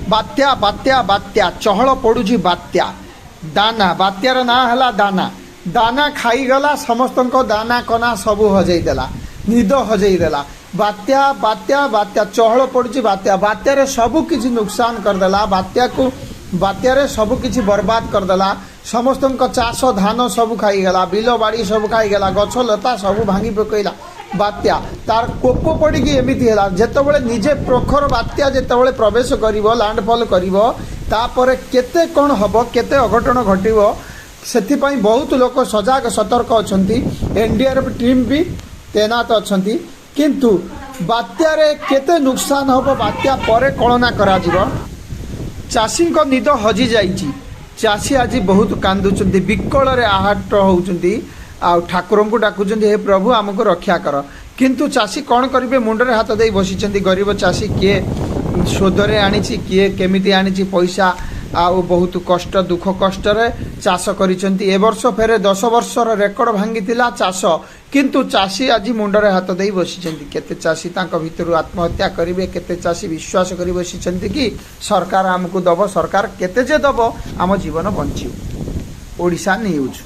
ବାତ୍ୟା ବାତ୍ୟା ବାତ୍ୟା, ଚହଳ ପଡ଼ୁଛି ବାତ୍ୟା। ଦାନା, ବାତ୍ୟାର ନାଁ ହେଲା ଦାନା। ଦାନା ଖାଇଗଲା ସମସ୍ତଙ୍କ ଦାନା କନା ସବୁ ହଜେଇ ଦେଲା, ନିଦ ହଜେଇ ଦେଲା। ବାତ୍ୟା ବାତ୍ୟା ବାତ୍ୟା, ଚହଳ ପଡ଼ୁଛି ବାତ୍ୟା। ବାତ୍ୟାରେ ସବୁ କିଛି ନୁକସାନ କରିଦେଲା, ବାତ୍ୟାକୁ ବାତ୍ୟାରେ ସବୁ କିଛି ବର୍ବାଦ କରିଦେଲା। ସମସ୍ତଙ୍କ ଚାଷ ଧାନ ସବୁ ଖାଇଗଲା, ବିଲ ବାଡ଼ି ସବୁ ଖାଇଗଲା, ଗଛ ଲତା ସବୁ ଭାଙ୍ଗି ପକେଇଲା ବାତ୍ୟା। ତାର କୋପ ପଡ଼ିକି ଏମିତି ହେଲା। ଯେତେବେଳେ ନିଜେ ପ୍ରଖର ବାତ୍ୟା ଯେତେବେଳେ ପ୍ରବେଶ କରିବ, ଲ୍ୟାଣ୍ଡଫଲ୍ କରିବ, ତାପରେ କେତେ କ'ଣ ହେବ, କେତେ ଅଘଟଣ ଘଟିବ, ସେଥିପାଇଁ ବହୁତ ଲୋକ ସଜାଗ ସତର୍କ ଅଛନ୍ତି। ଏନ୍ଡିଆର୍ଏଫ୍ ଟିମ୍ ବି ତେନାତ ଅଛନ୍ତି। କିନ୍ତୁ ବାତ୍ୟାରେ କେତେ ନୁକସାନ ହେବ ବାତ୍ୟା ପରେ କଳନା କରାଯିବ। ଚାଷୀଙ୍କ ନିଦ ହଜିଯାଇଛି। ଚାଷୀ ଆଜି ବହୁତ କାନ୍ଦୁଛନ୍ତି, ବିକଳରେ ଆହତ ହେଉଛନ୍ତି ଆଉ ଠାକୁରଙ୍କୁ ଡାକୁଛନ୍ତି, ହେ ପ୍ରଭୁ ଆମକୁ ରକ୍ଷା କର। କିନ୍ତୁ ଚାଷୀ କ'ଣ କରିବେ? ମୁଣ୍ଡରେ ହାତ ଦେଇ ବସିଛନ୍ତି। ଗରିବ ଚାଷୀ କିଏ ସୁଧରେ ଆଣିଛି, କିଏ କେମିତି ଆଣିଛି ପଇସା, ଆଉ ବହୁତ କଷ୍ଟ ଦୁଃଖ କଷ୍ଟରେ ଚାଷ କରିଛନ୍ତି। ଏ ବର୍ଷ ଫେରେ 10 ବର୍ଷର ରେକର୍ଡ଼ ଭାଙ୍ଗିଥିଲା ଚାଷ, କିନ୍ତୁ ଚାଷୀ ଆଜି ମୁଣ୍ଡରେ ହାତ ଦେଇ ବସିଛନ୍ତି। କେତେ ଚାଷୀ ତାଙ୍କ ଭିତରୁ ଆତ୍ମହତ୍ୟା କରିବେ, କେତେ ଚାଷୀ ବିଶ୍ୱାସ କରି ବସିଛନ୍ତି କି ସରକାର ଆମକୁ ଦେବ, ସରକାର କେତେ ଯେ ଦେବ, ଆମ ଜୀବନ ବଞ୍ଚିବ। ଓଡ଼ିଶା ନ୍ୟୁଜ୍।